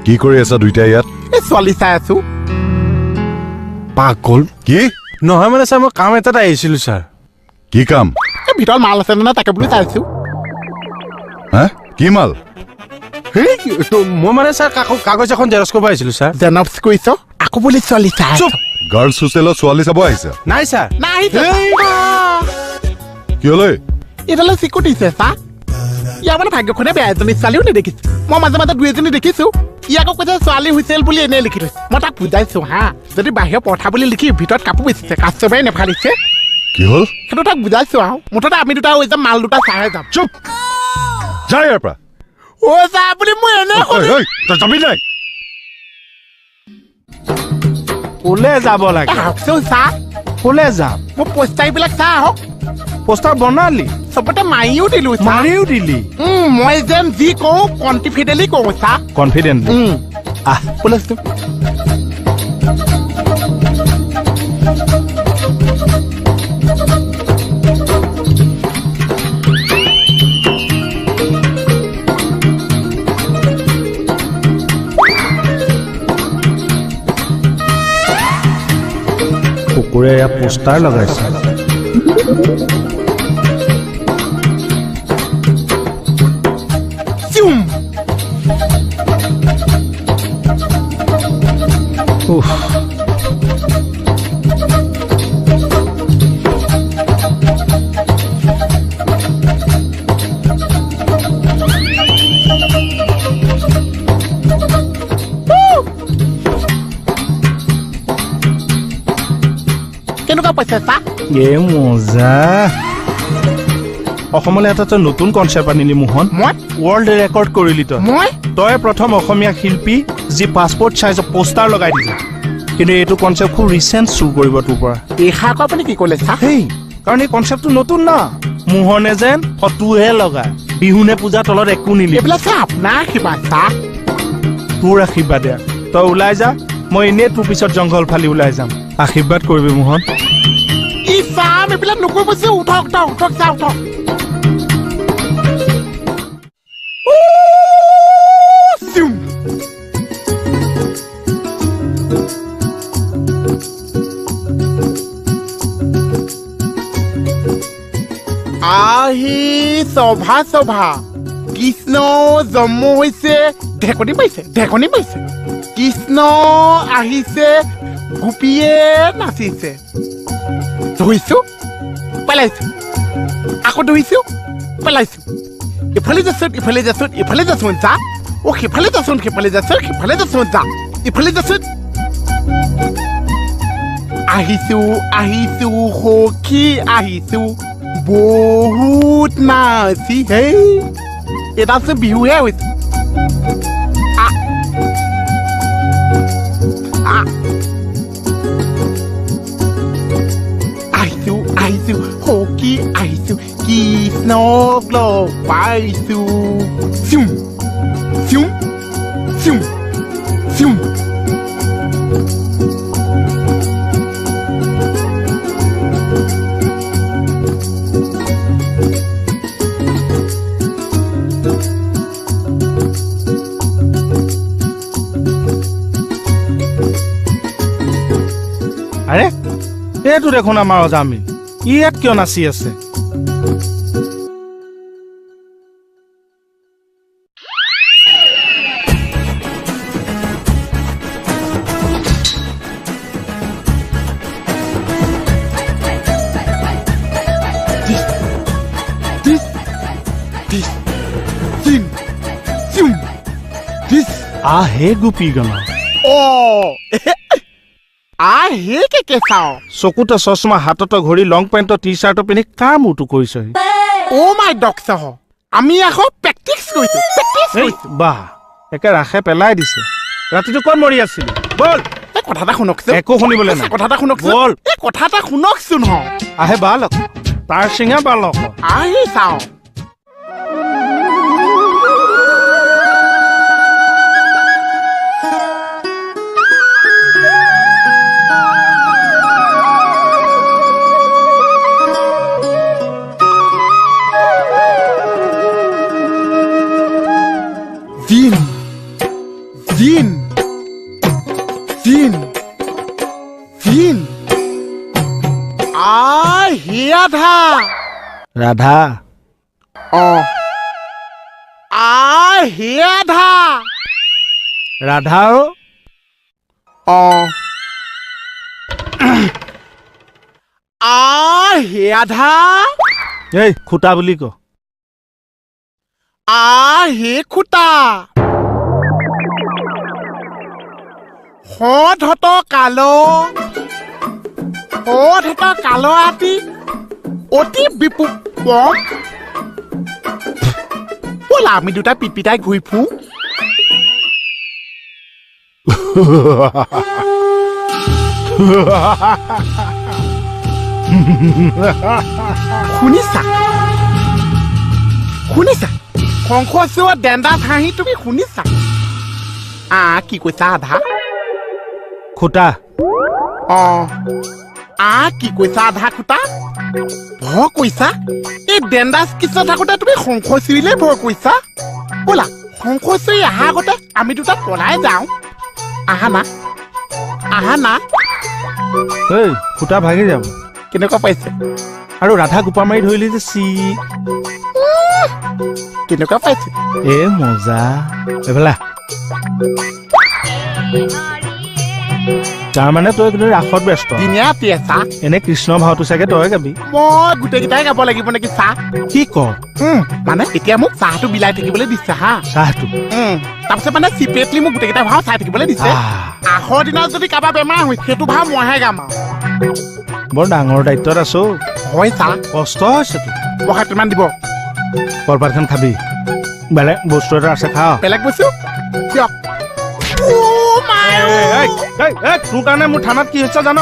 কি কৰি আছা দুইটাই ইয়াত? এই ছোৱালী চাই আছো। পাগল কি? নহয় মানে ছাৰ, মই কাম এটাত আহিছিলো ছাৰ। কি কাম? এই ভিতৰত মাল আছে নে তাকে বুলি চাইছো। হা, কি মাল? মই মানে ছাৰ কাগজ এখন জেৰক্স কৰিব আহিছিলো ছাৰ। জেৰক্স কৰিছ আকৌ বুলি ছোৱালী চাই? গাৰ্লছ হোষ্টেলত ছোৱালী চাব আহিছা? নাই ছাৰ। নাই। কিয়লৈ? এইডালে চিকু দিছে ছাৰ। ইয়াৰ মানে ভাগ্যখনে বেয়া, এজনী ছোৱালীও নেদেখিছো। মই মাজে মাজে দুই এজনী দেখিছো। ই আকৌ কৈছে ছোৱালী হুইচেল বুলি এনেই লিখি থৈছে। মই তাক বুজাইছো, হা, যদি বাহিৰৰ পঠা বুলি লিখি ভিতৰত কাপোৰ বেচিছে, কাষ্টমাৰে নেফালিছে। কি হ'ল সেইটো তাক বুজাইছো। আৰু মুঠতে আমি দুটা হৈ যাম, মাল দুটা চাই যাম। চুপ, যা ইয়াৰ পৰা। অ যা বুলি মই এনেই যাবি নাই। ক'লে যাব লাগে? আহকচোন ছাৰ। ক'লে যাম? মোৰ পোষ্টাৰবিলাক চাই আহক। পোষ্টাৰ বনালি? চবতে মাৰিও দিলো। মাৰিও দিলি? মই যেন যি কওঁ কনফিডেণ্টলি কওঁ ছাৰ। কনফিডেণ্টলি? আহ ব'লাচোন। কুকুৰে ইয়াত পোষ্টাৰ লগাইছে। কেনেকুৱা পাইছে ছাৰ? এ মজা। অসমলৈ এটা তই নতুন কনচেপ্ট আনিলি মোহন। মই ৱৰ্ল্ড ৰেকৰ্ড কৰিলি তই। মই তই প্ৰথম অসমীয়া শিল্পী যি পাছপৰ্ট চাইজৰ পোষ্টাৰ লগাই দিছে। কিন্তু এইটো কনচেপ্ট খুব ৰিচেণ্ট চুৰ কৰিব তোৰ পৰা। এইষাৰ আকৌ আপুনি কি ক'লে ছাৰ? সেই কাৰণ এই কনচেপ্টটো নতুন না। মোহনে যেন ফটোহে লগায়, বিহু নে পূজা তলত একো নিলি। এইবিলাক ছাৰ আপোনাৰ আশীৰ্বাদ ছাৰ। তোৰ আশীৰ্বাদ। তই ওলাই যা, মই এনেই তোৰ পিছত জংঘল ফালি ওলাই যাম। আশীৰ্বাদ কৰিবি মোহন। ই চাম এইবিলাক নকৰিব। উঠক উঠক ছাৰ, উঠক। আহি সভা সভা, কৃষ্ণ জন্ম হৈছে, ঢেকনি পাইছে, ঢেকনি পাইছে। কৃষ্ণ আহিছে, গোপীয়ে নাচিছে। ধৰিছো পেলাইছো, আকৌ ধৰিছো পেলাইছো। ইফালে যাচোন, ইফালে যাচোন, ইফালে যাচোন যা। অ সিফালে যাচোন, সিফালে যাচোন, সিফালে যাচোন যা, ইফালে যাচোন। আহিছো আহিছো সখী আহিছো, বহুত নাচি। হেই এটা চোন বিহুহে হৈছে। আহিছো আহিছো সখী আহিছো, কৃষ্ণক লগ পাইছো। চিউম চিউম চিউম চিউম। আৰে এইটো দেখোন আমাৰ অজামিল, ইয়াত কিয় নাচি আছে? আহে গোপীগণ। আহে কে চাওঁ। চকুতে চশমা, হাততে ঘড়ী, লং পেণ্টৰ টি চাৰ্টৰ পিন্ধি কাৰ মূৰটো কৰিছ? অ' মাই ডগ চাহ, আমি আকৌ প্ৰেক্টিচ কৰিছো, প্ৰেক্টিচ কৰিছো। বাহ, একে ৰাসে পেলাই দিছে। ৰাতিটো ক'ত মৰি আছিলি? ব'ল। এই কথা এটা শুনকচোন। একো শুনিবলৈ নাই। কথা এটা শুনকচোন। ব'ল। এই কথা এটা শুনকচোন। হ আহে বালক, তাৰ চিঙা বালক। আহি চাওঁ। জিন জিন জিন জিন আ হে ৰাধা ৰাধা অ আ হে ৰাধা ৰাধা অ আ হে ৰাধা এই খুটা বুলি ক আ হে খুটা সধত কাল সধত কাল আতি অতি বিপু ব'লা আমি দুটা পিটপিটাই ঘূৰি ফুৰো। শুনিছা শুনিছা শংখচূড় ডেণ্ডাত হাঁহি তুমি শুনিছা? আ কি কৈছা আধা খুটা অ আ কি কৈছা আধা খুটা ভয় কৈছা? এই ডেণ্ডাছ কৃষ্ণ থাকোঁতে তুমি শংখচূড়িলে ভয় কৈছা? ব'লা শংখচূড়ি অহা আগতে আমি দুটা পলাই যাওঁ। আহা না আহা না। এই খুটা ভাগি যাব। কেনেকুৱা পাইছে? আৰু ৰাধা গোপা মাৰি ধৰিলি যে চি কেনেকুৱা পাইছে? এ মজা এইফালে। তাৰমানে তই কিন্তু ৰাসত ব্যস্ত। এনে কৃষ্ণ ভাওটো চাগে তই গাবি। মই গোটেইকেইটাই গাব লাগিব নেকি চাহ? কি ক? মানে এতিয়া মোক চাহটো বিলাই থাকিবলৈ দিছে। হা চাহটো তাৰপিছত মানে চিপেটলি মোক গোটেইকেইটা ভাও চাই থাকিবলৈ দিছে। আখৰ দিনত যদি কাৰোবাৰ বেমাৰ হয় সেইটো ভাও মইহে গাম আৰু। বৰ ডাঙৰ দায়িত্বত আছো। হয় চাহ কষ্ট হৈছে তোৰ। পইচা কিমান দিব? কলপাতখন খাবি। বেলেগ বস্তু এটা আছে খা। বেলেগ বস্তু? দিয়ক। তোৰ কাৰণে মোৰ থানাত কি হৈছে জান?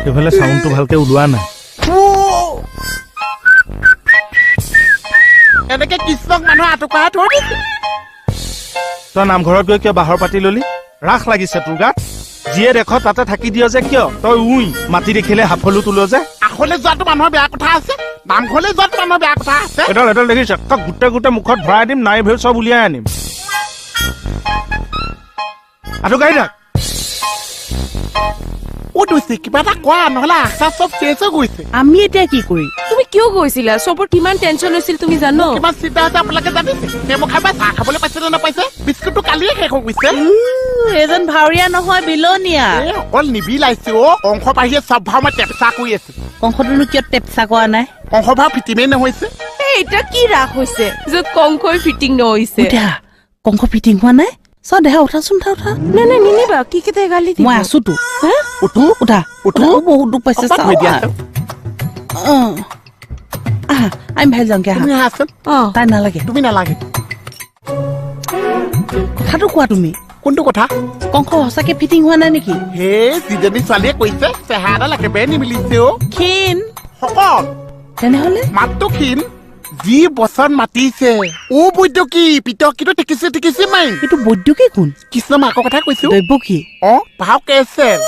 এইফালে চাউণ্ডটো ভালকে ওলোৱা নাই। এনেকে কৃষ্ণক মানুহ আঁঠু কঢ়াই থৈ দিছে। তই নামঘৰত গৈ কিয় বাঁহৰ পাতি ললি? ৰাস লাগিছে তোৰ গাত। যিয়ে দেখ তাতে থাকি দিয় যে কিয়? তই উই মাটি দেখিলে হাফলো তোল যে। আসলে যোৱাটো মানুহৰ বেয়া কথা আছে, নামঘৰলৈ যোৱাটো মানুহৰ বেয়া কথা আছে। এডাল এডাল দেখিছ? গোটেই গোটেই মুখত ভৰাই দিম, নাই ভেউ চব উলিয়াই আনিম। আঁঠু কাঢ়ি থাক। কিবা এটা কোৱা, নহ'লে আশা চব শেষ হৈ গৈছে। আমি এতিয়া কি কৰিম? তুমি কিয় গৈছিলা? চবৰ কিমান টেনচন হৈছিল তুমি জানো? কিমান চিন্তা হৈছে আপোনালোকে জানিছে? সেই খাই চাহ খাবলৈ পাইছে নে নাপাইছে? বিস্কুটটো কালিয়ে শেষ হৈ গৈছে। এজন ভাৱৰীয়া নহয়, বিলনীয়া। অকল নিবিলাইছো অ। অংশ বাহিৰে চব ভাও মই টেপচা কৰি আছো। কংসটোনো কিয় টেপচা কৰা নাই? কংস ভাও ফিটিমেই নহৈছে। এতিয়া কি ৰাস হৈছে য'ত কংসই ফিটিং নহৈছে? কংস ফিটিং হোৱা নাই? চাওঁ দেহা, উঠাচোন, উঠা উঠা। নাই নাই নিনিবা, কি কেইটাই গালি দিব। মই আছো তো। উঠো উঠা উঠো, বহুত দুখ পাইছে। আহা আমি ভাই যাওঁগে। আহা, তাই নালাগে। তুমি নালাগে। কথাটো কোৱা তুমি। কোনটো কথা? কংস সঁচাকে ফিটিং হোৱা নাই নেকি? হে যিজনী ছোৱালীয়ে কৈছে চেহেৰাডাল একেবাৰে নিমিলিছে অ। ক্ষীণ শকত। তেনেহ'লে মাতটো ক্ষীণ। যি বচন মাতিছে ও বৈদ্যকী পিতকীটো টিকিছে টিকিছে মাৰিম। এইটো বৈদ্যকী কোন? কৃষ্ণ মাকৰ কথা কৈছো। দৈৱকী? অ ভাও কেচেল।